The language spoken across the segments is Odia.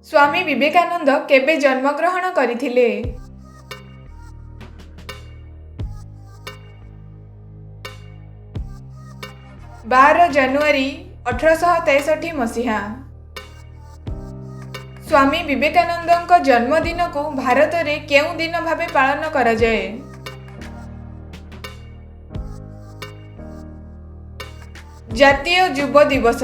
ସ୍ୱାମୀ ବିବେକାନନ୍ଦ କେବେ ଜନ୍ମଗ୍ରହଣ କରିଥିଲେ? 12 ଜାନୁଆରୀ 1863 ମସିହା। ସ୍ୱାମୀ ବିବେକାନନ୍ଦଙ୍କ ଜନ୍ମଦିନକୁ ଭାରତରେ କେଉଁ ଦିନ ଭାବେ ପାଳନ କରାଯାଏ? ଜାତୀୟ ଯୁବ ଦିବସ।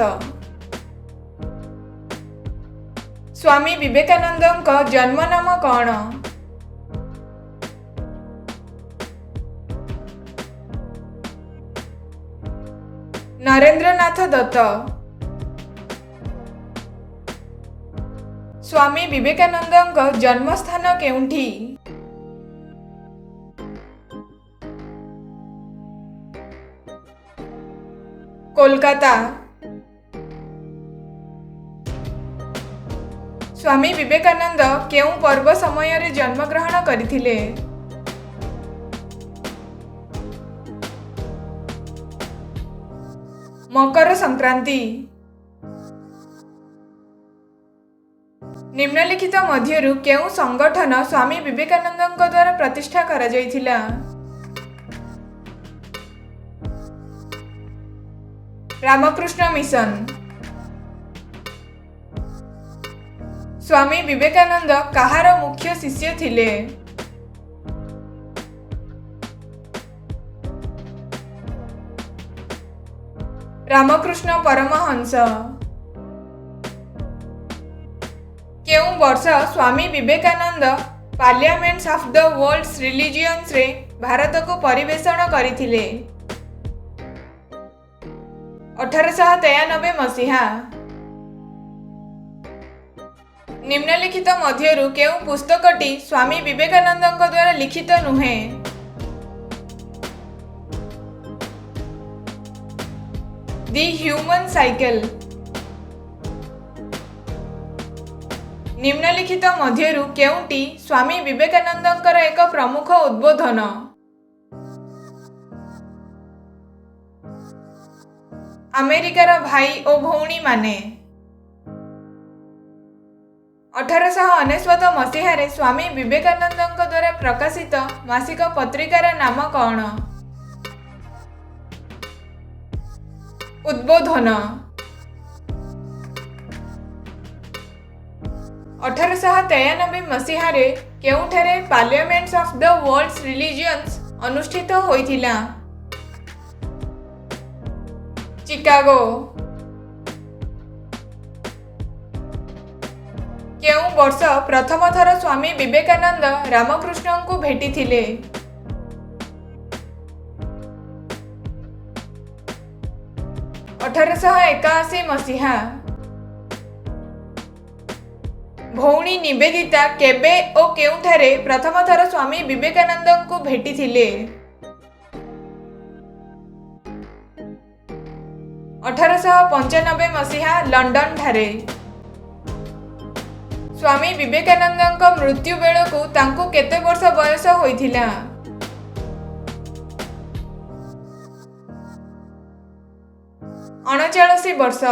ସ୍ୱାମୀ ବିବେକାନନ୍ଦଙ୍କ ଜନ୍ମ ନାମ କ'ଣ? ନରେନ୍ଦ୍ରନାଥ ଦତ୍ତ। ସ୍ୱାମୀ ବିବେକାନନ୍ଦଙ୍କ ଜନ୍ମସ୍ଥାନ କେଉଁଠି? କୋଲକାତା। ସ୍ୱାମୀ ବିବେକାନନ୍ଦ କେଉଁ ପର୍ବ ସମୟରେ ଜନ୍ମଗ୍ରହଣ କରିଥିଲେ? ମକର ସଂକ୍ରାନ୍ତି। ନିମ୍ନଲିଖିତ ମଧ୍ୟରୁ କେଉଁ ସଂଗଠନ ସ୍ୱାମୀ ବିବେକାନନ୍ଦଙ୍କ ଦ୍ୱାରା ପ୍ରତିଷ୍ଠା କରାଯାଇଥିଲା? ରାମକୃଷ୍ଣ ମିଶନ। ସ୍ୱାମୀ ବିବେକାନନ୍ଦ କାହାର ମୁଖ୍ୟ ଶିଷ୍ୟ ଥିଲେ? ରାମକୃଷ୍ଣ ପରମହଂସ। କେଉଁ ବର୍ଷ Swami Vivekananda ପାର୍ଲିଆମେଣ୍ଟସ୍ of the world's ରିଲିଜିଅନ୍ସରେ ଭାରତକୁ ପରିବେଷଣ କରିଥିଲେ? 1893 ମସିହା। ନିମ୍ନଲିଖିତ ମଧ୍ୟରୁ କେଉଁ ପୁସ୍ତକଟି ସ୍ୱାମୀ ବିବେକାନନ୍ଦଙ୍କ ଦ୍ୱାରା ଲିଖିତ ନୁହେଁ? ଦି ହ୍ୟୁମାନ୍ ସାଇକେଲ। ନିମ୍ନଲିଖିତ ମଧ୍ୟରୁ କେଉଁଟି ସ୍ୱାମୀ ବିବେକାନନ୍ଦଙ୍କର ଏକ ପ୍ରମୁଖ ଉଦ୍ବୋଧନ? ଆମେରିକାର ଭାଇ ଓ ଭଉଣୀମାନେ। 1899 ମସିହାରେ ସ୍ୱାମୀ ବିବେକାନନ୍ଦଙ୍କ ଦ୍ୱାରା ପ୍ରକାଶିତ ମାସିକ ପତ୍ରିକାର ନାମ କ'ଣ? ଉଦ୍ବୋଧନ। 1893 ମସିହାରେ କେଉଁଠାରେ ପାର୍ଲିଆମେଣ୍ଟସ୍ ଅଫ୍ the world's ରିଲିଜିଅନ୍ସ ଅନୁଷ୍ଠିତ ହୋଇଥିଲା? ଚିକାଗୋ। କେଉଁ ବର୍ଷ ପ୍ରଥମ ଥର ସ୍ୱାମୀ ବିବେକାନନ୍ଦ ରାମକୃଷ୍ଣଙ୍କୁ ଭେଟିଥିଲେ? 1881 ମସିହା। ଭଉଣୀ ନିବେଦିତା କେବେ ଓ କେଉଁଠାରେ ପ୍ରଥମ ଥର ସ୍ୱାମୀ ବିବେକାନନ୍ଦଙ୍କୁ ଭେଟିଥିଲେ? 1895 ମସିହା, ଲଣ୍ଡନଠାରେ। ସ୍ୱାମୀ ବିବେକାନନ୍ଦଙ୍କ ମୃତ୍ୟୁ ବେଳକୁ ତାଙ୍କୁ କେତେ ବର୍ଷ ବୟସ ହୋଇଥିଲା? 39 ବର୍ଷ।